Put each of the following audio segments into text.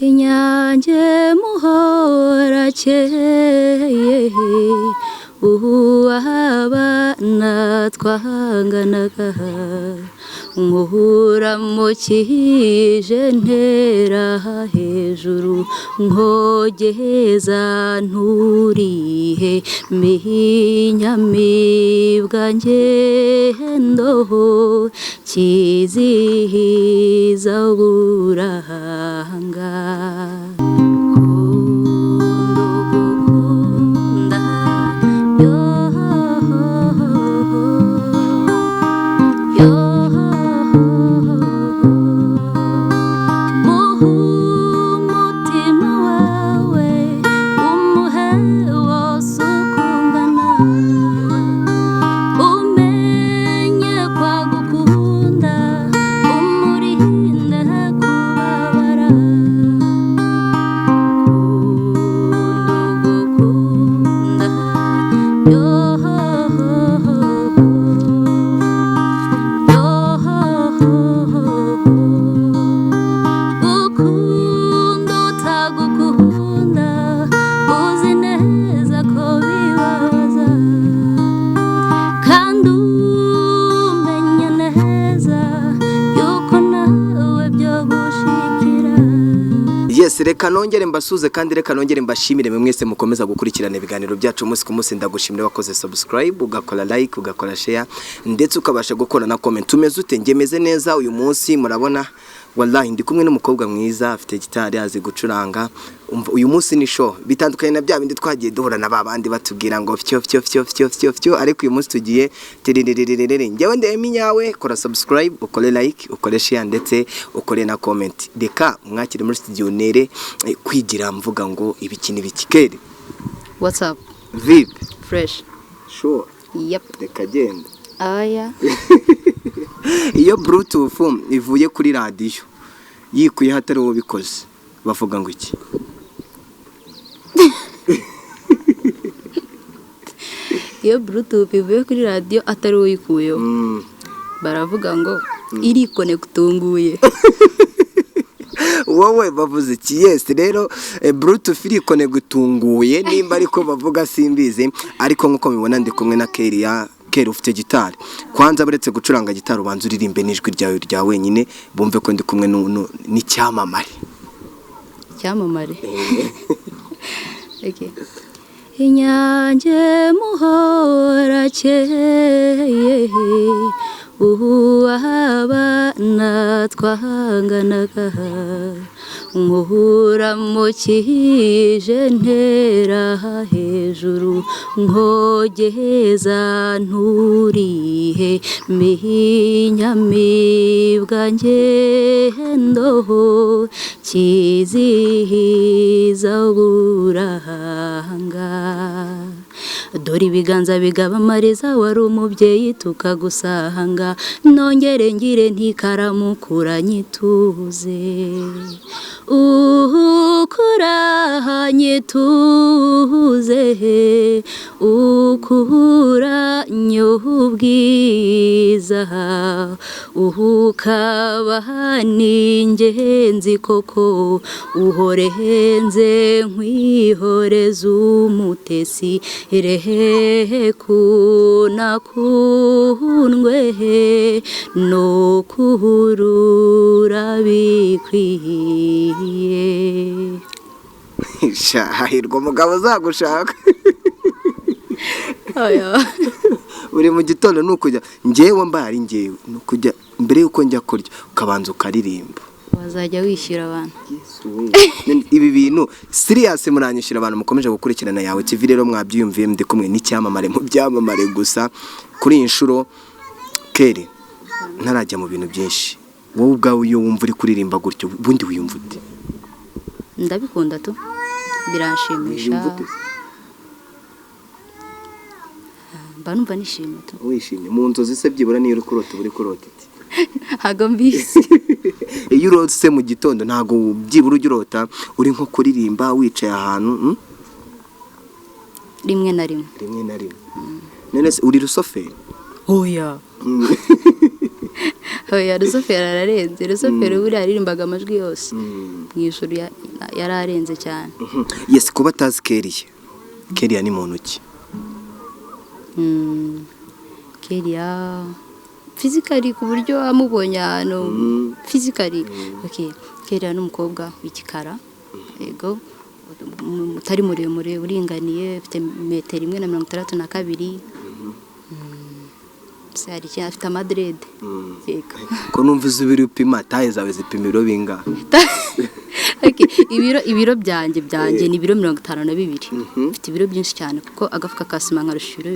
Inyange muhorakeye, uwabana twahanganaga, nkuramukije ntera hejuru, nkogeza nturihe mihinyamibwa ngendoho kizihiza uburanga. Gukunda yo yo, muhe umutima wawe, umuhe wose ukungana, umenye kwagukunda, umurinde kubabara. Gukunda yo yo, gukunda utagukunda, uzi neza ko bibabaza, kandi umenya neza yuko nawe byo gushikira. Yes, reka nongere mbasuze kandi reka nongere mbashimire mwe mwese mukomeza gukurikirana ibiganiro byacu umunsi ku munsi. Ndagushimira wakoze subscribe, ugakora like, ugakora share, ndetse ukabasha gukora na comment. Tumeze ute? Nge meze neza. Uyu munsi murabona, wallahi, ndi kumwe n'umukobwa mwiza, afite gitari, azi gucuranga. Umva, uyu munsi ni show bitandukanye na bya bindi twagiye duhura na babandi batubwira ngo fyo fyo fyo fyo fyo fyo, ariko uyu munsi tugiye tiririririririri. Njyewe ndemi nyawe, kora subscribe, ukore like, ukore share, ndetse ukore na comment. Reka mwakire muri studio nere kwigira mvuga ngo ibiki n'ibiki kere. What's up? Vipi? Fresh. Sure? Yep. Reka genda. Aya. Iyo Bluetooth ivuye kuri radiyo yikuyeho atari wowe ubikoze, bavuga ngo iki? Iyo Bluetooth ivuye kuri radiyo atari wowe uyikuyeho, baravuga ngo irikonekitunguye. Wowe bavuze iki? Yes, rero Bluetooth irikone gutunguye, nimba ariko bavuga simbizi, ariko nkuko mubibona ndi kumwe na Keria. Keri, ufite gitari. Kwanza buretse gucuranga gitari, ubanza uririmbe n'ijwi ryawe rya wenyine, bumve ko ndi kumwe n'icyamamare. Icyamamare. Okay. Inyange muhorakeye, uwabana twahanganaga, nkuramukije ntera hejuru, nkogeza nturihe mihinyamibwa ngendoho kizihiza uburanga. Dore ibiganza bigaba amariza, wari umubyeyi tukagusanga, nongere ngire ntikaramukura nyituze, ukura nyituze, ukura nyubwiza, ukaba n'ingenzi koko, uhorehenze nkwihoreza umutesi, rehe kunakundwe no kuhurura bikwiye. Sha, hahirwa umugabo uzagushaka. Oya. Buri mu gitondo ni ukujya, njyewe mbaye ari njyewe, ni ukujya mbere y'uko njya kurya ukabanza ukaririmba. Wazajya wishyura abantu. Ibi bintu serious, muranyishyura. Abantu mukomeje gukurikirana Yawe TV rero, mwabyiyumviye, ndi kumwe n'icyamamare mu byamamare. Gusa kuri iyi nshuro, Keri, ntarajya mu bintu byinshi, wowe ubwawe iyo wumva uri kuririmba gutyo, ubundi wiyumva ute? Ndabikunda tu, biranshimisha. Wiyumva ute? Mba numva nishimye tu. Wishimye. Mu nzozi se byibura, niyo uri kurota, uba uri kurota iki? Ntabwo mbizi. Iyo urotse mu gitondo, ntabwo byibura ujya urota uri nko kuririmba wicaye ahantu? Rimwe na rimwe. Rimwe na rimwe. None se uri rusoferi? Oya. Oya, Rusufero ararenze. Rusufero buriya yaririmbaga amajwi yose mu ijuru, yari arenze cyane. Yes, kuba atazi Kellia, Kellia ni muntu ki? Kellia physically, ku buryo amubonye ahantu physically, okay, Kellia ni umukobwa w'igikara, yego, utari muremure, uringaniye, ufite metero 1.62. Se hari ikintu, afite amadreads, yego. Ko numva uzi ibiro upima, taille zawe zipima ibiro bingahe? Okay, ibiro byanjye ni ibiro 52. Mfite ibiro byinshi cyane kuko agafuka ka sima nkarusha ibiro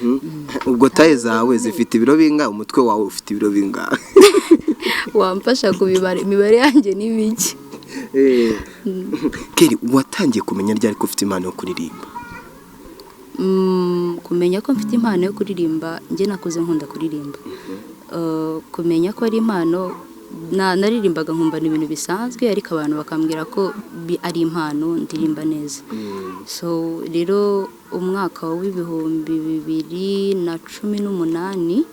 2. Ubwo taille zawe zifite ibiro bingahe? Umutwe wawe ufite ibiro bingahe? Wamfasha kubibara, imibare yanjye ni mike. Kelly, watangiye kumenya ryari ko ufite impano yo kuririmba? Kumenya ko mfite impano yo kuririmba, njye nakuze nkunda kuririmba. Kumenya ko ari impano, naririmbaga nkumva ni ibintu bisanzwe, ariko abantu bakambwira ko ari impano, ndirimba neza. So rero umwaka wa 2018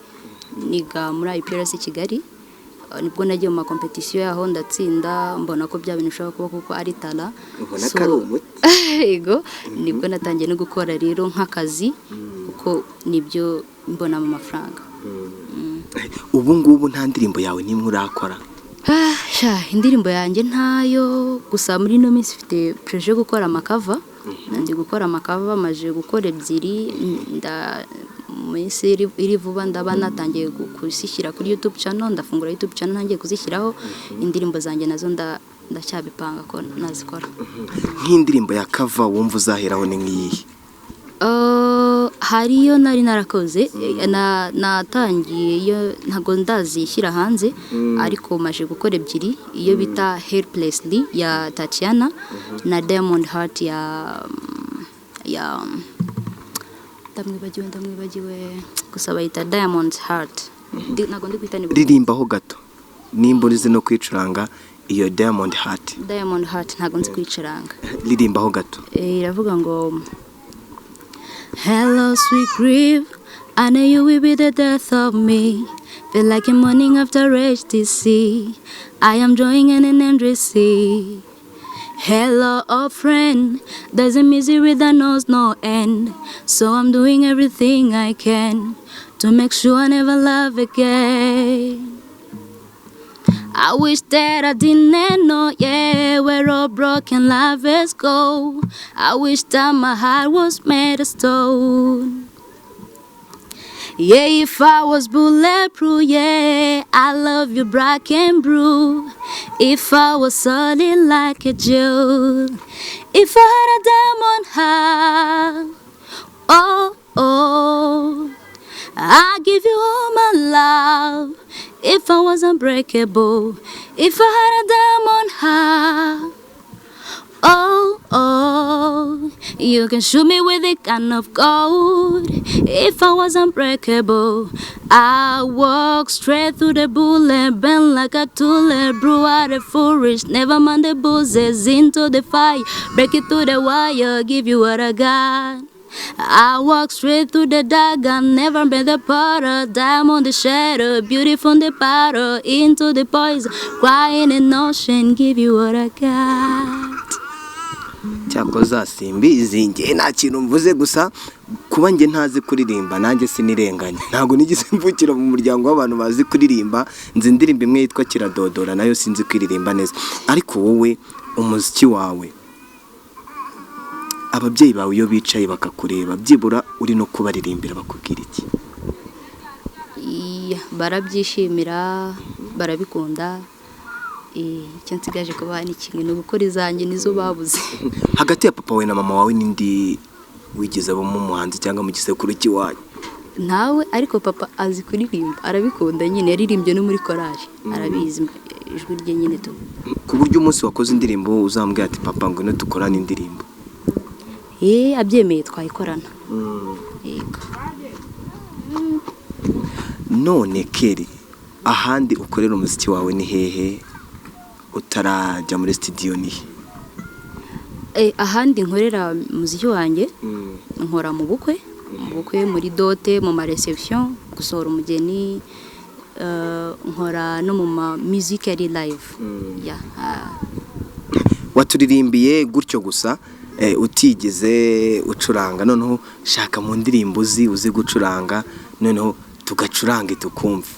niga muri IPRC Kigali, nibwo nagiye mu makompetisiyo yaho ndatsinda, mbona ko bya bintu bishobora kuba kuko ari talent. Ubona ko ari umuti. Yego, nibwo natangiye no gukora rero nk'akazi, kuko nibyo mbona mu mafaranga. Ubu ngubu nta ndirimbo yawe n'imwe urakora? Ah, sha, indirimbo yanjye ntayo. Gusa muri ino minsi mfite projet yo gukora amacover. Ndi gukora amacover, maje gukora ebyiri. Nda mu minsi iri vuba ndaba natangiye kuzishyira kuri YouTube channel. Ndafungura YouTube channel ntangiye kuzishyiraho. Indirimbo zanjye nazo ndacyabipanga ko nazikora. Nk'indirimbo ya cover wumva uzaheraho ni nk'iyihe? Hariyo nari narakoze, natangiye iyo, ntabwo ndazishyira hanze, ariko maje gukora ebyiri, iyo bita Helplessly ya Tatiana na Diamond Heart ya ndamwibagiwe, gusa bayita Diamond Heart. Ntabwo ndi guhita nibuka. Ririmbaho gato nimba urizi no kwicuranga iyo Diamond Heart. Diamond Heart ntabwo nzi kwicuranga. Ririmbaho gato. Iravuga ngo: "Hello sweet grief, I know you will be the death of me. Feel like a morning after HTC. I am drawing in an endless sea. Hello old friend, there's a misery that knows no end. So I'm doing everything I can to make sure I never love again. I wish that I didn't know, yeah, where all broken lovers go. I wish that my heart was made of stone. Yeah, if I was bulletproof, yeah, I love you black and blue. If I was solid like a jewel, if I had a diamond heart, oh, oh, I give you all my love. If I was unbreakable, if I had a diamond heart. Oh, oh, you can shoot me with a gun of gold. If I was unbreakable, I walk straight through the bullet, bend like a tulip, brew out the foolish, never mind the bruises, into the fire, break it through the wire, give you what I got. I walk straight through the dark, I never been the powder, diamond the shadow, beautiful the powder, into the poison, crying in ocean, give you what I got." Cyakoza simbizi, njye nta kintu mvuze. Gusa kuba njye ntazi kuririmba, nanjye sinirenganya, ntabwo nigeze mvukira mu muryango w'abantu bazi kuririmba. Nzi indirimbo imwe yitwa Kiradodora, nayo sinzi kuririmba neza. Ariko wowe umuziki wawe, ababyeyi bawe iyo bicaye bakakureba, byibura uri no kubaririmbira, bakubwira iki? Iya, barabyishimira, barabikunda. Icyo nsigaje kubaha ni kimwe, ni ugukora izanjye, nizo babuze. Hagati ya papa wawe na mama wawe, n'indi wigeze abamo umuhanzi cyangwa mu gisekuru cy'iwanyu? Ntawe, ariko papa azi kuririmba, arabikunda nyine, yaririmbye no muri korali, arabizi, ijwi rye nyine tu. Ku buryo umunsi wakoze indirimbo uzambwira ati: "Papa, ngwino dukorane indirimbo"? Abyemeye twayikorana, yego. None Kelly, ahandi ukorera umuziki wawe ni hehe utarajya muri studio, ni he? Ahandi nkorera umuziki wanjye, nkora mu bukwe, muri dot, mu ma reception, gusohora umugeni. Nkora no mu ma music ari live, yeah. Waturirimbiye gutyo gusa, utigeze ucuranga. Noneho shaka mu ndirimbo uzi gucuranga, noneho tugacurange tukumva.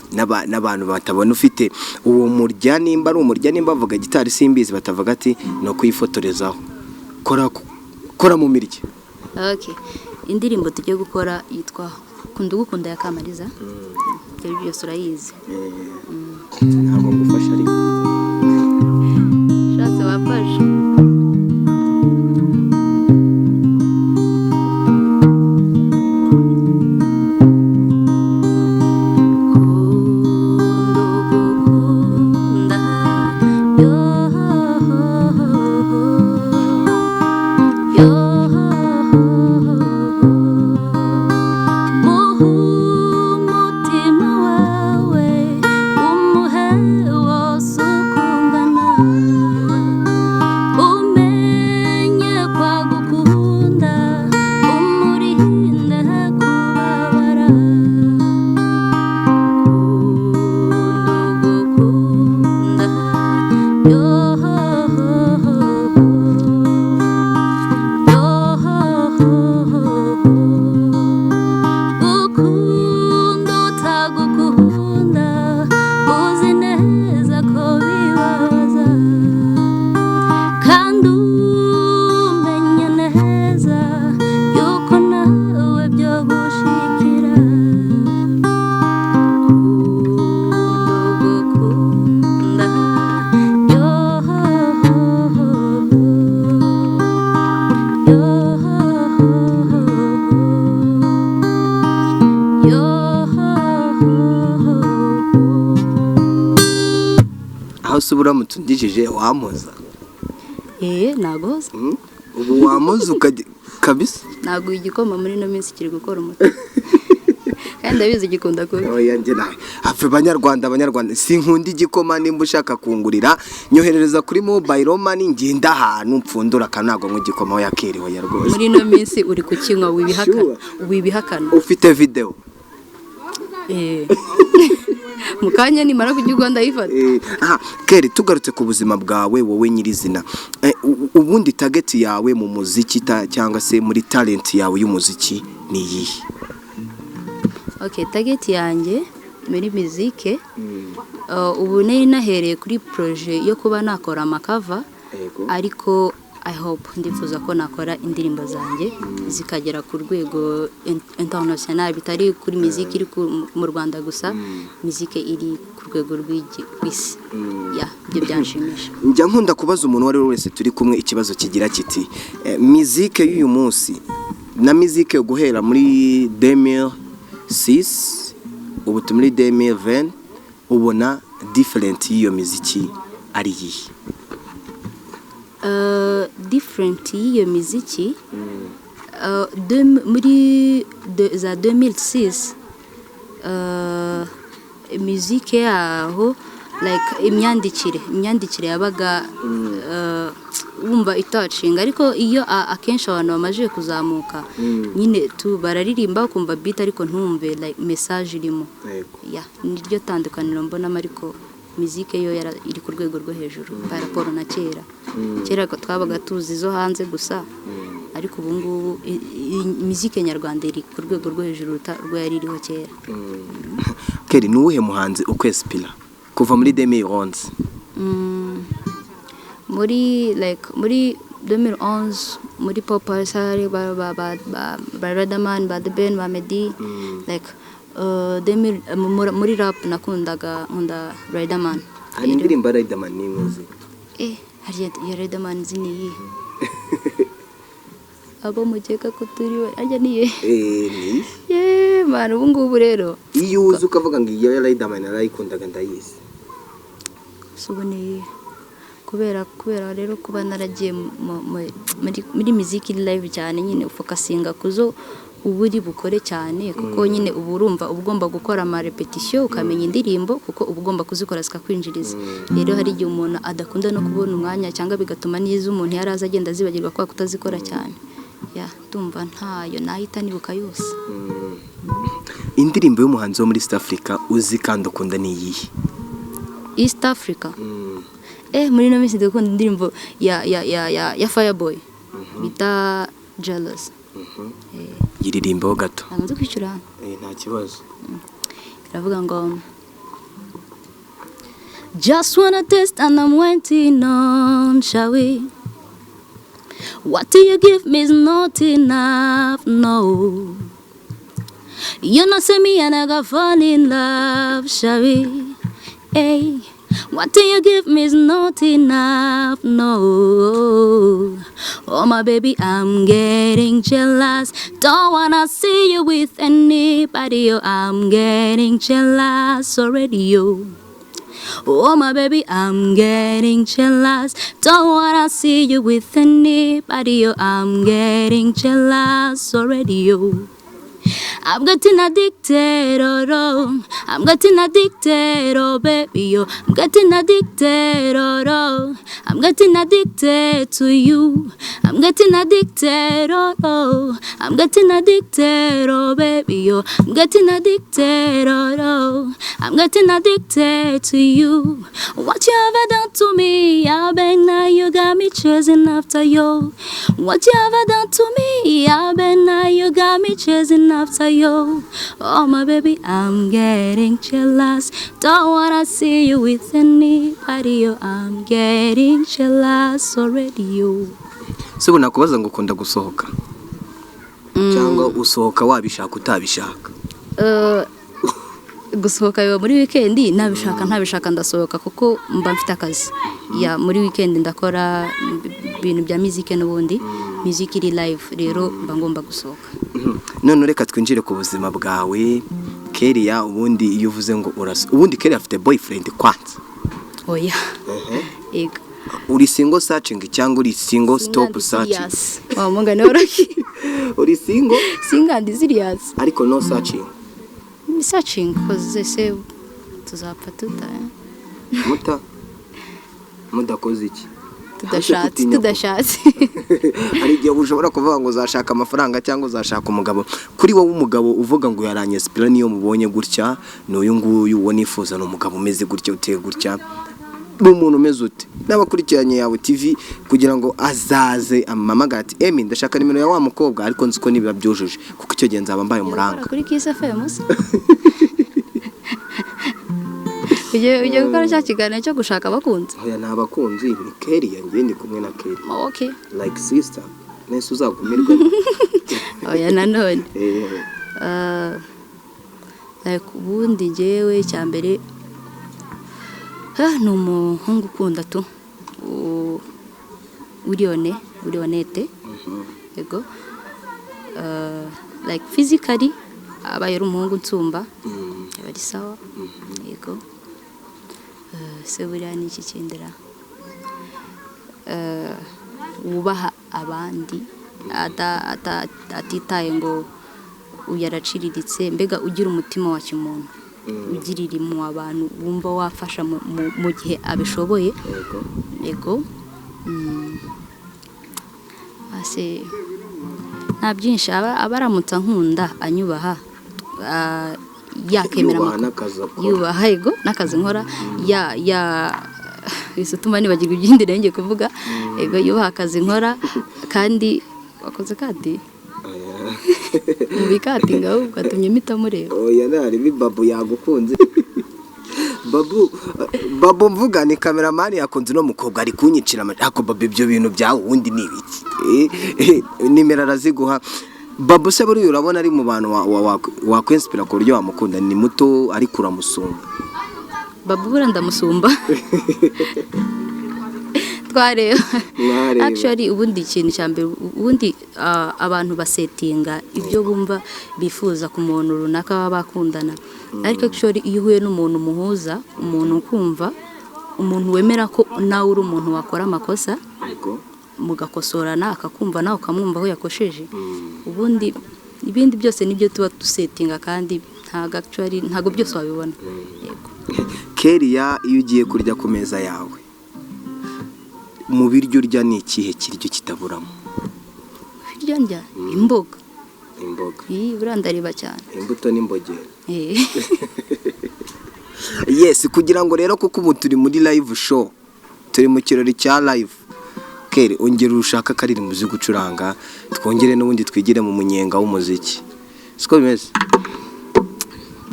N'abantu batabona ufite uwo murya, nimba ari umurya, nimba bavuga gitari simbizi, batavuga ati ni ukuyifotorezaho. Kora mu mirya. Okay, indirimbo tugiye gukora yitwa Kunda Ugukunda ya Kamariza. Ibyo byose urayizi. Ntabwo ngufasha ariko. Ushatse wafashe. Kunda ugukunda, yo yo, muhe umutima wawe, umuhe wose ukungana, umenye kwagukunda, umurinde kubabara. Kunda ugukunda, yo yo, gukunda utagukunda, uzi neza ko bibabaza, kandi umenye neza yuko nawe byo gushikira. Kunda ugukunda, yo yo yo. Aho se uba uramutse undijije wampoza? Nagoza. Ubu wamoza ukajya kabisa. Ntabwo igikoma muri ino minsi kiri gukora umuti, kandi ndabizi gikunda kubi. Oya, njye nawe hafi. Banyarwanda, abanyarwanda, sinkunda igikoma. Nimba ushaka kungurira, nyoherereza kuri mobile money, ngenda ahantu mpfundura akantu. Ntabwo nywa igikoma, oya keri, oya rwose. Muri ino minsi uri kukinywa, wibihakana. Sure. Wibihakana. Ufite video? Mu kanya nimara kujya u ndayifata. Aha Keri, tugarutse ku buzima bwawe wowe nyirizina, ubundi target yawe mu muziki cyangwa se muri talent yawe y'umuziki ni iyihe? Okay, target yanjye muri muzike, ubu nari nahereye kuri projet yo kuba nakora ama cover, ariko I hope, ndifuza ko nakora indirimbo zanjye zikagera ku rwego international, bitari kuri muziki iri mu Rwanda gusa, muziki iri ku rwego rw'isi. Yeah, ibyo byanshimisha. Njya nkunda kubaza umuntu uwo ari we wese turi kumwe ikibazo kigira kiti: mizike y'uyu munsi na mizike yo guhera muri 2006, ubu turi muri 2020, ubona different y'iyo miziki ari iyihe? Different y'iyo miziki, muri za 2006, muzike yaho, like imyandikire yabaga wumva itacinga, ariko iyo akenshi abantu bamaze kuzamuka nyine tu bararirimba ukumva beat ariko ntumve like message irimo. Yeah, niryo tandukaniro mbonamo, ariko muzike yo iri ku rwego rwo hejuru par rapport na kera. Kera ko twabaga tuzi izo hanze gusa, ariko ubu ngubu muzike nyarwanda iri ku rwego rwo hejuru ruta rwo yari iriho kera. Keri, ni uwuhe muhanzi ukwinspira kuva muri 2011? Muri like muri 2011, muri pop hari ba Riderman, ba The Ben, ba Meddy. Like 2000, muri rap nakundaga, nkunda Riderman. Hari indirimbo ya Riderman n'imwe? Harya ya Riderman nzi ni iyihe? Abo mukeka ko turi we harya ni iyihe? Ni Ye man, ubu ngubu rero iyo uzi ukavuga ngo iyo ya Riderman narayikundaga, ndayizi. Si ubu ni iyihe? Kubera rero kuba naragiye muri muziki live cyane nyine, ufocusinga kuzo uba uri bukore cyane, kuko nyine uba urumva uba ugomba gukora ama répétition, ukamenya indirimbo, kuko uba ugomba kuzikora zikakwinjiriza. Rero hari igihe umuntu adakunda no kubona umwanya, cyangwa bigatuma n'izo umuntu yari azi agenda azibagirwa kubera kutazikora cyane. Yeah, ndumva ntayo nahita nibuka yose. Indirimbo y'umuhanzi wo muri East Africa uzi kandi ukunda ni iyihe? East Africa. Muri ino minsi ndakunda indirimbo ya Fireboy bita Jealous. Yiririmbeho gato. Ntabwo nzi kwishyura hano. Nta kibazo. Iravuga ngo: "Just wanna taste and I'm waiting on, shall we? What you give me is not enough, no. You know see me and I got fall in love, shall we? Hey, what you give me is not enough, no. Oh my baby, I'm getting jealous. Don't wanna see you with anybody, oh, I'm getting jealous already, oh. Oh my baby, I'm getting jealous. Don't wanna see you with anybody, oh, I'm getting jealous already, oh. I'm getting addicted, oh, oh. I'm getting addicted, oh baby, oh. I'm getting addicted, oh, oh. I'm getting addicted to you. I'm getting addicted, oh, oh. I'm getting addicted, oh baby, oh. I'm getting addicted, oh, oh. I'm getting addicted to you. What you ever done to me? I beg now you got me chasing after you. What you ever done to me? I beg now you got me chasing after you. Oh my baby, I'm getting jealous. Don't wanna see you with anybody. Oh, I'm getting jealous already. Oh. Se ubu nakubaza ngo ukunda gusohoka cyangwa usohoka wabishaka utabishaka? Gusohoka biba muri weekend, nabishaka ntabishaka ndasohoka kuko mba mfite akazi ya muri weekend, ndakora ibintu bya muzike n'ubundi music iri live, rero mba ngomba gusohoka. None reka twinjire ku buzima bwawe, Keria. Ubundi iyo uvuze ngo urasa, ubundi Keria afite boyfriend kwanza? Oya, yego. Uri single searching cyangwa uri single stop searching? Wa mugani woroshye. Uri single? Single and serious. Ariko no searching? Searching koze se tuzapfa tuta Muta mudakoze iki? Tudashatse. Gutinya. Tudashatse. Hari igihe ushobora kuvuga ngo uzashaka amafaranga cyangwa uzashaka umugabo. Kuri wowe umugabo uvuga ngo yaranyesipira, niyo mubonye gutya, ni uyu nguyu uwo nifuza, ni umugabo umeze gutya, uteye gutya, ni umuntu umeze ute? N'abakurikiranye yawe TV kugira ngo azaze amamagara ati: "Emi, ndashaka nimero ya wa mukobwa, ariko nzi ko nibiba byujuje, kuko icyo gihe nzaba mbaye umuranga." Kuri Kiss FM se ugiye gukora cya kiganiro cyo gushaka abakunzi? Oya, ni abakunzi, ni Keria, njye ndi kumwe na Keria. Okay. Like sister, nese uzagumirwe. Oya nanone. Like ubundi njyewe icya mbere ni umuhungu ukunda tu uri honnête, yego. Like physically abaye ari umuhungu nsumba aba ari sawa, yego. Se buriya ni iki kindera? Wubaha abandi, atitaye ngo uyu araciriritse, mbega ugira umutima wa kimuntu, ugirira impuhwe abantu, wumva wafasha mu gihe abishoboye. Yego. Yego. Ase nta byinshi, aba aramutse ankunda, anyubaha, yakemera Yubaha n'akazi akora. Yubaha, yego, n'akazi nkora, ya bituma nibagirwa ibyindi nenge kuvuga. Yego, yubaha akazi nkora kandi wakoze kati mu bikatinga, ahubwo atumye mpita mureba. Oya, ntarebe, babu yagukunze. Babu, babu mvuga ni kameramani, yakunze uno mukobwa ari kunyicira ariko babu, ibyo bintu byawe ubundi ni ibiki? Nimero araziguha. Babu se buriya urabona ari mu bantu wakwinspira ku buryo wamukunda? Ni muto ariko uramusumba. Babu buriya ndamusumba, twareba. Mwareba. Actually ubundi ikintu cya mbere, ubundi abantu basetinga ibyo bumva bifuza ku muntu runaka baba bakundana, ariko actually iyo uhuye n'umuntu muhuza, umuntu ukumva, umuntu wemera ko nawe uri umuntu wakora amakosa, Yego. mugakosorana, akakumva nawe ukamwumva aho yakosheje, ubundi ibindi byose nibyo tuba dusetinga, kandi ntabwo actually ntabwo byose wabibona, yego. Keria, iyo ugiye kurya ku meza yawe, mu biryo urya ni ikihe kiryo kitaburamo? Ibiryo ndya, imboga. Imboga. Ii, buriya ndariba cyane. Imbuto n'imbogeri. Eh. Yes, kugira ngo rero, kuko ubu turi muri live show, turi mu kirori cya live, Kelly, ongera ushaka akaririmbo uzi gucuranga, twongere n'ubundi twigire mu munyenga w'umuziki, siko bimeze?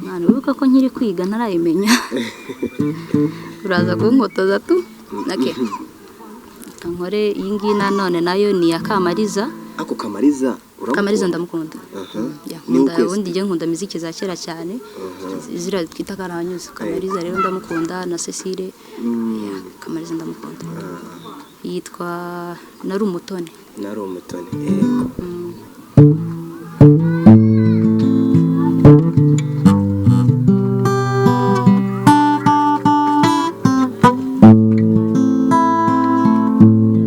Mwana, wibuka ko nkiri kwiga, ntarayimenya, uraza kunkotoza tu. Okay. Reka nkore iyi ngiyi nanone, nayo ni iya Kamariza. Ako Kamariza uramukunda? Kamariza ndamukunda. Yeah, Ni nkunda ukwezi. Ubundi njye nkunda miziki za kera cyane, ziriya twita karahanyuze. Kamariza rero ndamukunda, na Cecile. Yeah, Kamariza ndamukunda. Yitwa Nari Umutoni. Nari Umutoni, yego.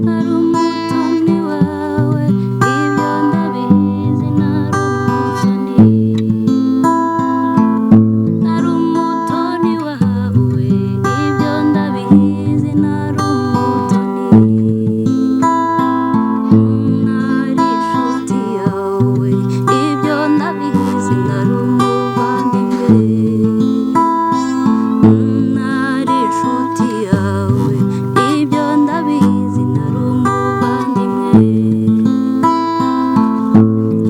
Nari umutoni wawe, ibyo ndabizi. Nari umutoni, nari umutoni wawe, ibyo ndabizi. Nari umutoni, nari inshuti yawe, ibyo ndabizi. Nari umuvandimwe, nari inshuti yawe, ibyo ndabizi. Nari umuvandimwe.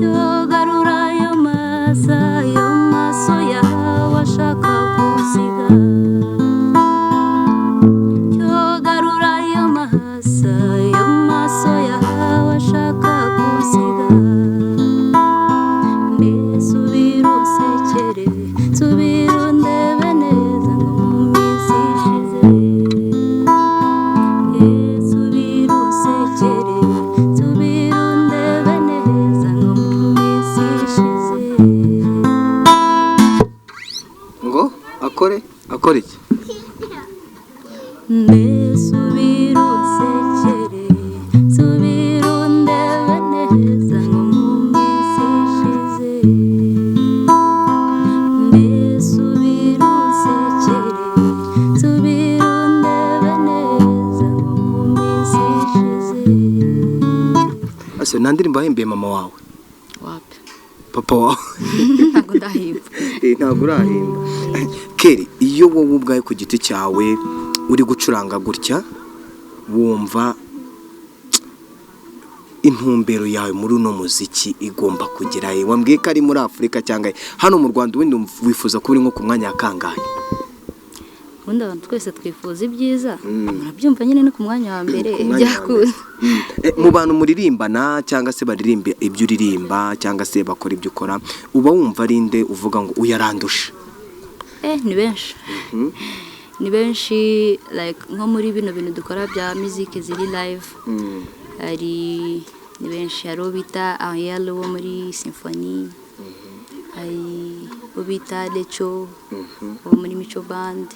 Yogarura ayo maso, ayo maso yawe ashaka gusiga. Yogarura ayo maso, ayo maso yawe ashaka gusiga. Mbese ubira unsekere, subira undebe neza nko mu minsi ishize. Subira unsekere, subira undebe neza nko mu minsi ishize. Ngo akore, akore iki? Mbese ubira unsekere, subira undebe neza nko mu minsi ishize. Mbese ubira unsekere, subira undebe neza nko mu minsi ishize. Ase nta ndirimbo wahimbiye mama wawe? Wapi. Papa wawe? Ntabwo ndahimba. Eh, ntabwo urahimba. Kelly, iyo wowe ubwawe ku giti cyawe uri gucuranga gutya, wumva intumbero yawe muri uno muziki igomba kugera he? Wambwiye ko ari muri Afurika cyangwa he? Hano mu Rwanda ubundi wifuza kuba uri nko ku mwanya wa kangahe? Ubundi abantu twese twifuza ibyiza, murabyumva nyine, ni ku mwanya wa mbere. Ku mwanya wa mbere. Byakunda. Mu bantu muririmbana cyangwa se baririmba ibyo uririmba cyangwa se bakora ibyo ukora, uba wumva ari nde uvuga ngo uyarandusha? Eh, ni benshi, ni benshi. Like nko muri bino bintu dukora bya muziki ziri live, hari, ni benshi. Hari uwo bita Ariel wo muri Symphony, hari uwo bita Lecho wo muri Mico Band,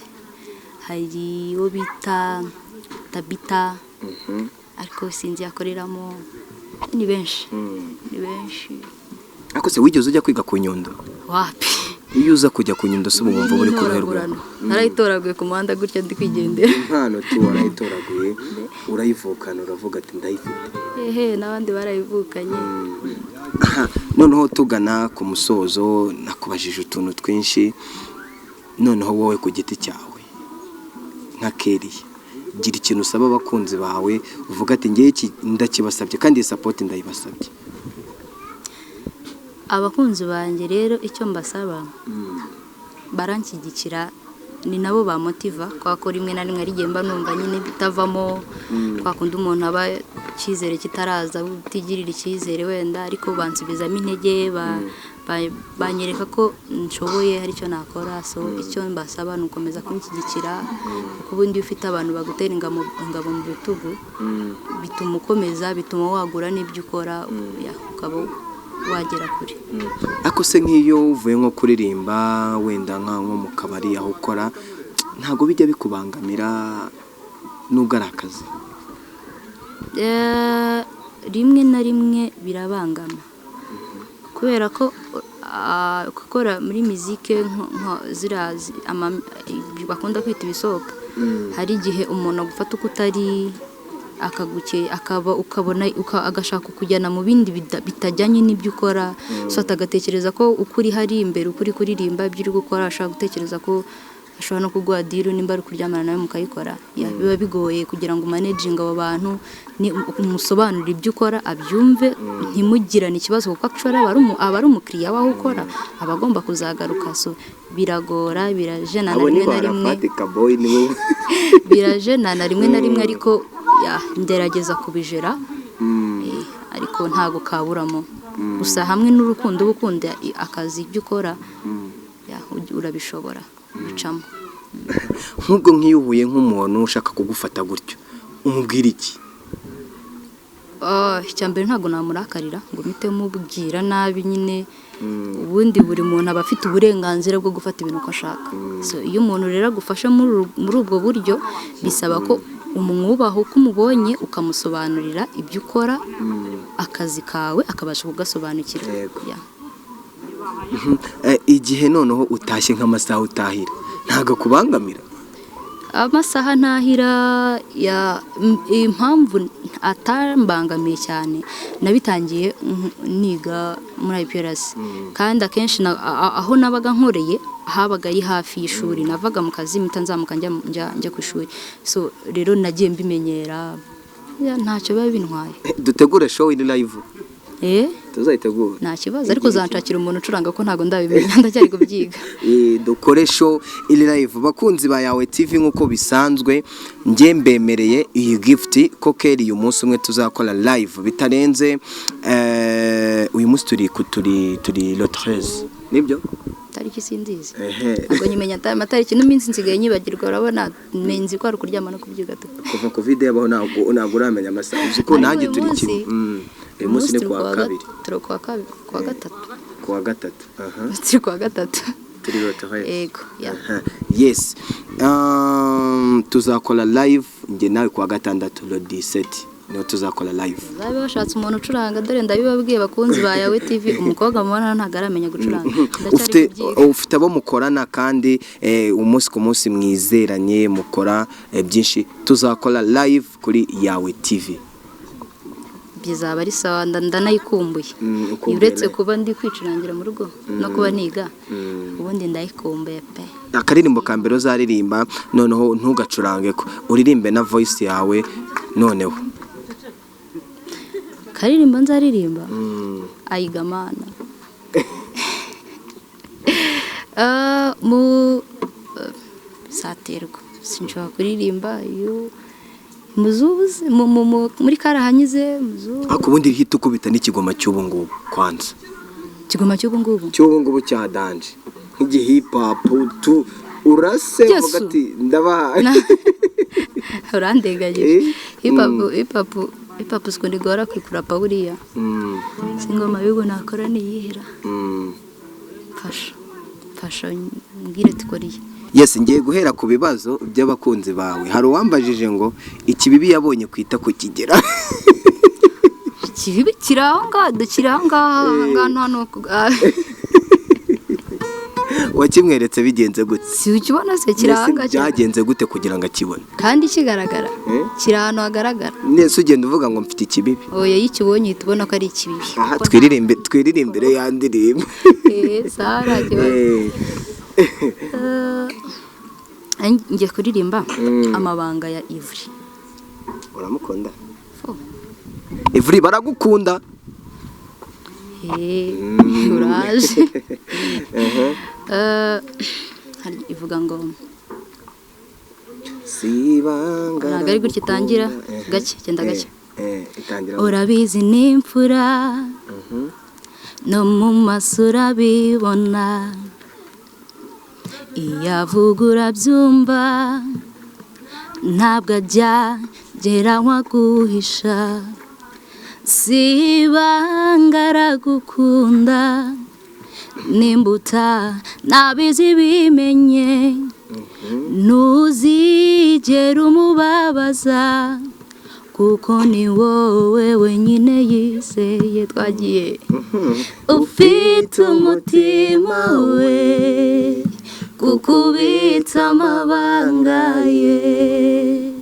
hari uwo bita Tabita, ariko sinzi yakoreramo. Ni benshi, ni benshi. Ariko se wigeze ujya kwiga ku Nyundo? Wapi. Iyo uza kujya ku Nyundo se ubu wumva uri ku ruhe rwego? Intoragurano. Narayitoraguye ku muhanda gutya ndi kwigendera. Impano tu warayitoraguye, urayivukana, uravuga ati ndayifite. Ehe, n'abandi barayivukanye. Aha, noneho tugana ku musozo, nakubajije utuntu twinshi. Noneho wowe ku giti cyawe nka Kelly, gira ikintu usaba abakunzi bawe, uvuga ati ngewe iki ndakibasabye kandi iyi support ndayibasabye. Abakunzi banjye rero, icyo mbasaba, baranshyigikira, ni nabo bamotiva, kubera ko rimwe na rimwe ari igihe mba numva nyine bitavamo, kwa kundi umuntu aba icyizere kitaraza, utigirira icyizere wenda, ariko bansubizamo intege, banyereka ko nshoboye, hari icyo nakora. So icyo mbasaba ni ugukomeza kunshyigikira, kuko ubundi iyo ufite abantu bagutera ingabo mu bitugu, bituma ukomeza, bituma wagura n'ibyo ukora, yeah, ukaba wagera kure. Ariko se nk'iyo uvuye nko kuririmba wenda nko mu kabari aho ukora, ntabwo bijya bikubangamira nubwo ari akazi? Rimwe na rimwe birabangama, kubera ko gukora muri mizike ziriya bakunda kwita ibisope, hari igihe umuntu agufata uko utari. Akaguke akaba ukabona agashaka kukujyana mu bindi bitajyanye n'ibyo ukora. So atagatekereza ko ukuri hari imbere, ukuri kuririmba, ibyo uri gukora, ashobora gutekereza ko ashobora no kuguha deal, nimba ari kuryamana nawe mukayikora. Yeah, biba bigoye kugira ngo umanaginge abo bantu, ni umusobanurire ibyo ukora abyumve, ntimugirane ikibazo, kuko actually aba ari umukiriya w'aho ukora, aba agomba kuzagaruka. So biragora, birajenana Abo ni rimwe na rimwe. Barafati Kaboyi nibo. Birajenana rimwe na rimwe, ariko yeah, ngerageza kubijera. Ariko ntago kaburamo. Gusa hamwe n'urukundo uba ukunda akazi, ibyo ukora, yeah, urabishobora bicamo. Nk'ubwo nk'iyo uhuye nk'umuntu ushaka kugufata gutyo, umubwira iki? Ah, icya mbere ntabwo namurakarira ngo mpite mubwira nabi nyine. Ubundi buri muntu aba afite uburenganzira bwo gufata ibintu uko ashaka. So iyo umuntu rero agufasha muri ubwo buryo, bisaba ko umwubaha uko umubonye, ukamusobanurira ibyo ukora, akazi kawe, akabasha kugasobanukirwa. Yego. Yeah. Igihe noneho utashye, nk'amasaha utahira, ntabwo akubangamira? Amasaha ntahira ya impamvu atambangamiye cyane, nabitangiye niga muri IPRC, kandi akenshi aho nabaga nkoreye habaga ari hafi y'ishuri. Navaga mu kazi mpita nzamuka njya ku ishuri. So rero nagiye mbimenyera. Yeah, ntacyo biba bintwaye. Dutegure show iri live. Eh. Tuzayitegura. Nta kibazo, ariko uzanshakira umuntu ucuranga ko ntabwo ndabimenya, ndacyari kubyiga. Dukore show iri live. Bakunzi ba Yawe TV, nk'uko bisanzwe njye mbemereye iyi gift ko Kelly uyu munsi umwe tuzakora live bitarenze uyu munsi turi turi le 13, nibyo? Tariki sindizi. Ehe. Ntabwo nyimenya amatariki n'iminsi, nsigaye nyibagirwa. Urabona nzi ko ari ukuryama no kubyuka tu. Kuva Covid yabaho ntabwo uramenya amasaha, uzi ko Ariko nanjye uyu turi munsi- kimwe. Uyu munsi ni turi kuwa kabiri. Turi kuwa gatatu. Kuwa gatatu, aha. Turi kuwa gatatu. Turi le 13. Yego, yeah. Aha, yes. Tuzakora live njye nawe kuwa gatandatu, le 17 niho tuzakora live. Babe bashatse umuntu ucuranga. Dore ndabibabwiye, bakunzi ba Yawe TV, umukobwa mubona ntabwo aramenya gucuranga, ndacyari Ufite kubyiga. Ufite abo mukorana kandi umunsi ku munsi mwizeranye, mukora byinshi. Tuzakora live kuri Yawe TV. Bizaba ari sawa, ndanayikumbuye. Ukumbuye Uretse live. kuba ndi kwicurangira mu rugo no kuba niga, ubundi ndayikumbuye pe. Akaririmbo ka mbere uzaririmba, noneho ntugacurange, ko uririmbe na voice yawe noneho. Karirimbo nzaririmba, ayigamana mu saterwa sinshobora kuririmba iyo muzubuze muri karahanyuze muzubu. Ariko ubundi hita ukubita n'ikigoma cy'ubu ngubu kwanza. Kigoma cy'ubu ngubu? Cy'ubu ngubu cya danger, nk'igihip hop tu urase Yesu. uvuga ati ndabaha. Urandenganyije. Hip hop, hip hop, hip hop siko ndigora kwikurapa buriya. Singoma bigo nakora niyihera. Mfasha, mfasha mbwire tukoriye. Yes, ngiye guhera ku bibazo by'abakunzi bawe. Hari uwambajije ngo ikibibi yabonye kwita kukigera. Ikibibi kiri aho ngaho, dukiri aho ngaho, aha ngaho hano. Wakimweretse bigenze gute? Si ukibona se kiri aho Mbese ngaho? Byagenze gute kugira ngo akibone? Kandi kigaragara. Eh? Kiri ahantu hagaragara. Nese ugenda uvuga ngo mfite ikibibi? Oya, iyo ukibonye uhita ubona ko ari ikibibi. Aha twiririmbe, twiririmbire ya ndirimbo. Eh, sawa, nta kibazo. Ngiye kuririmba Amabanga ya Ivry. Uramukunda? Fo. Ivry baragukunda. Eh, uraje. Hari ivuga ngo Sibanga. Ntabwo ari gutya itangira. Gake, genda gake. Itangira. Urabizi ni imfura, no mu maso urabibona, iyo avuga urabyumva, ntabwo ajya gera guhisha. Si ibanga aragukunda, nimbuta nabizi bimenye, ntuzigera umubabaza kuko ni wowe wenyine yizeye. Twagiye. Ufite umutima we kukubitsa amabanga ye.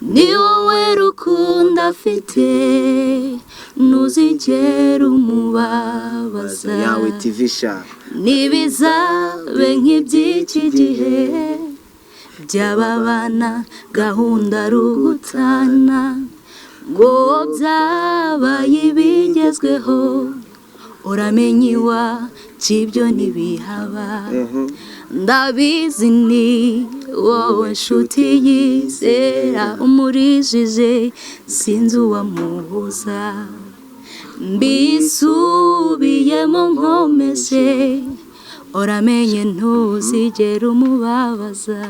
Ni wowe rukundo afite, ntuzigera umubabaza. Yawe TV sha. Ntibizabe nk'iby'iki gihe by'ababana gahunda ari ugutana, ngo byabaye ibigezweho. Uramenye iwacu ibyo ntibihaba. Ndabizi ni wowe nshuti yizera, umurijije sinzi uwamubuza. Mbisubiyemo nkomeje, uramenye ntuzigera umubabaza.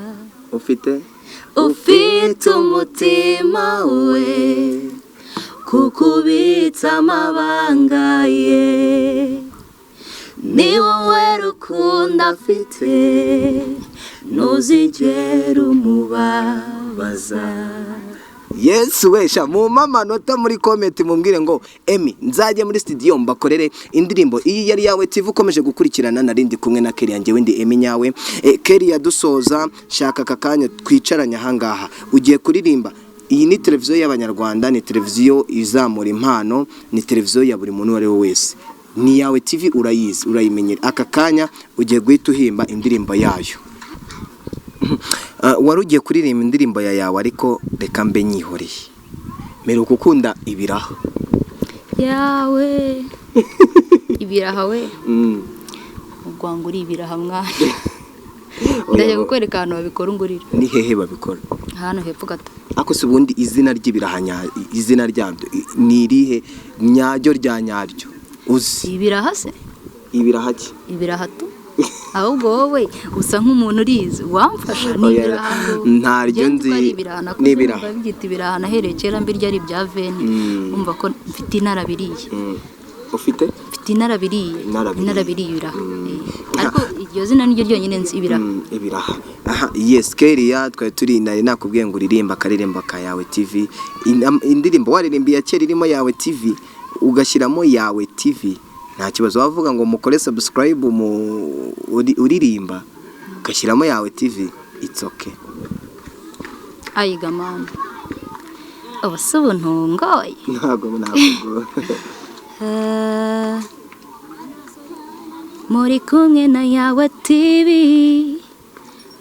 Ufite Ufite umutima we, kuko ubitse amabanga ye. Ni wowe rukundo afite, ntuzigera umubabaza. Yesu wesha, mumpe amanota muri comment, mumbwire ngo Emmy nzajye muri studio mbakorere indirimbo. Iyi yari Yawe TV ukomeje gukurikirana, narindi kumwe na Kelly, njyewe ndi Emmy nyawe. Kelly, yadusoza, shaka aka kanya twicaranye ahangaha ugiye kuririmba. Iyi ni televiziyo y'Abanyarwanda, ni televiziyo izamura impano, ni televiziyo ya buri muntu uwo ari we wese, ni Yawe TV, urayizi, urayimenyera. Aka kanya ugiye guhita uhimba indirimbo yayo. Wari ugiye kuririmba indirimbo ya Yawe, ariko reka mbe nyihoreye. Mperuka ukunda ibiraha. Yawe, ibiraha we! Ubwo ngo uri ibiraha mwana, ndajya kukwereka ahantu babikora ungurira. Ni hehe babikora? Hano hepfo gato. Ariko se ubundi izina ry'ibiraha izina ryabyo ni irihe nyaryo, rya nyaryo uzi? Ibiraha se? Ibiraha ki? Ibiraha tu. Ahubwo wowe usa nk'umuntu urizi, wamfasha. Ni Oya, ibiraha ngo ntaryo Njye nzi ko nzi. ari ibiraha, nakuze Ni ibiraha. numva byita ibiraha, nahereye kera mbirya ari ibya veni. Umva ko mfite inarabiriye. Ufite? Mfite inarabiriye. Inarabiriye. Inarabiriye ibiraha. Ariko iryo zina niryo ryonyine nzi, ibiraha. Ibiraha, aha. Yes, Keria, twari turi, nari nakubwiye ngo uririmba akaririmbo ka Yawe TV. Indirimbo waririmbiye ya kera irimo Yawe TV, ugashyiramo Yawe TV, nta kibazo. Wavuga ngo mukore subscribe mu uririmba ugashyiramo Yawe TV, it's okay. Ayiga mama, ubu si ubu ntungoye. Ntabwo. Muri kumwe na Yawe TV.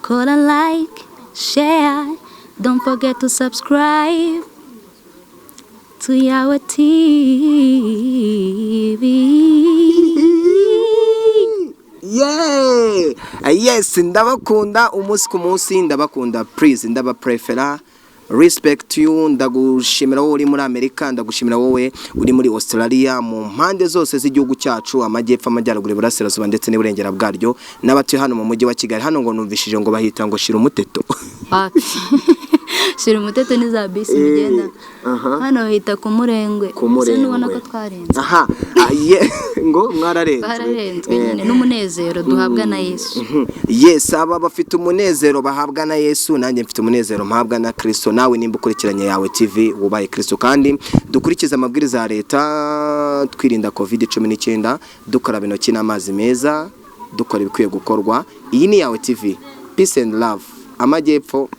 Kora like, share, don't forget to subscribe to Yawe TV. Yeah! Yes, ndabakunda umunsi ku munsi, ndabakunda, please, ndabaprefera, respect you. Ndagushimira wowe uri muri Amerika, ndagushimira wowe uri muri Australia, mu mpande zose z'igihugu cyacu, amajyepfo, amajyaruguru, iburasirazuba ndetse n'iburengera bwaryo, n'abatuye hano mu mujyi wa Kigali. Hano ngo numvishije ngo bahita ngo shira umuteto. Wapi, shira umuteto ni za bisi mugenda. Aha. Hano hita ku Murengwe. Ku Murengwe. Ese ntubona ko twarenze? Aha, ngo mwararenzwe. Twararenzwe nyine n'umunezero duhabwa na Yesu. Yes, aba bafite umunezero bahabwa na Yesu, nanjye mfite umunezero mpabwa na Kristo. Nawe nimba ukurikiranye Yawe TV, wubahe Kristo kandi dukurikize amabwiriza ya leta, twirinda COVID-19, dukaraba intoki n'amazi meza, dukora ibikwiye gukorwa. Iyi ni Yawe TV, peace and love, amajyepfo.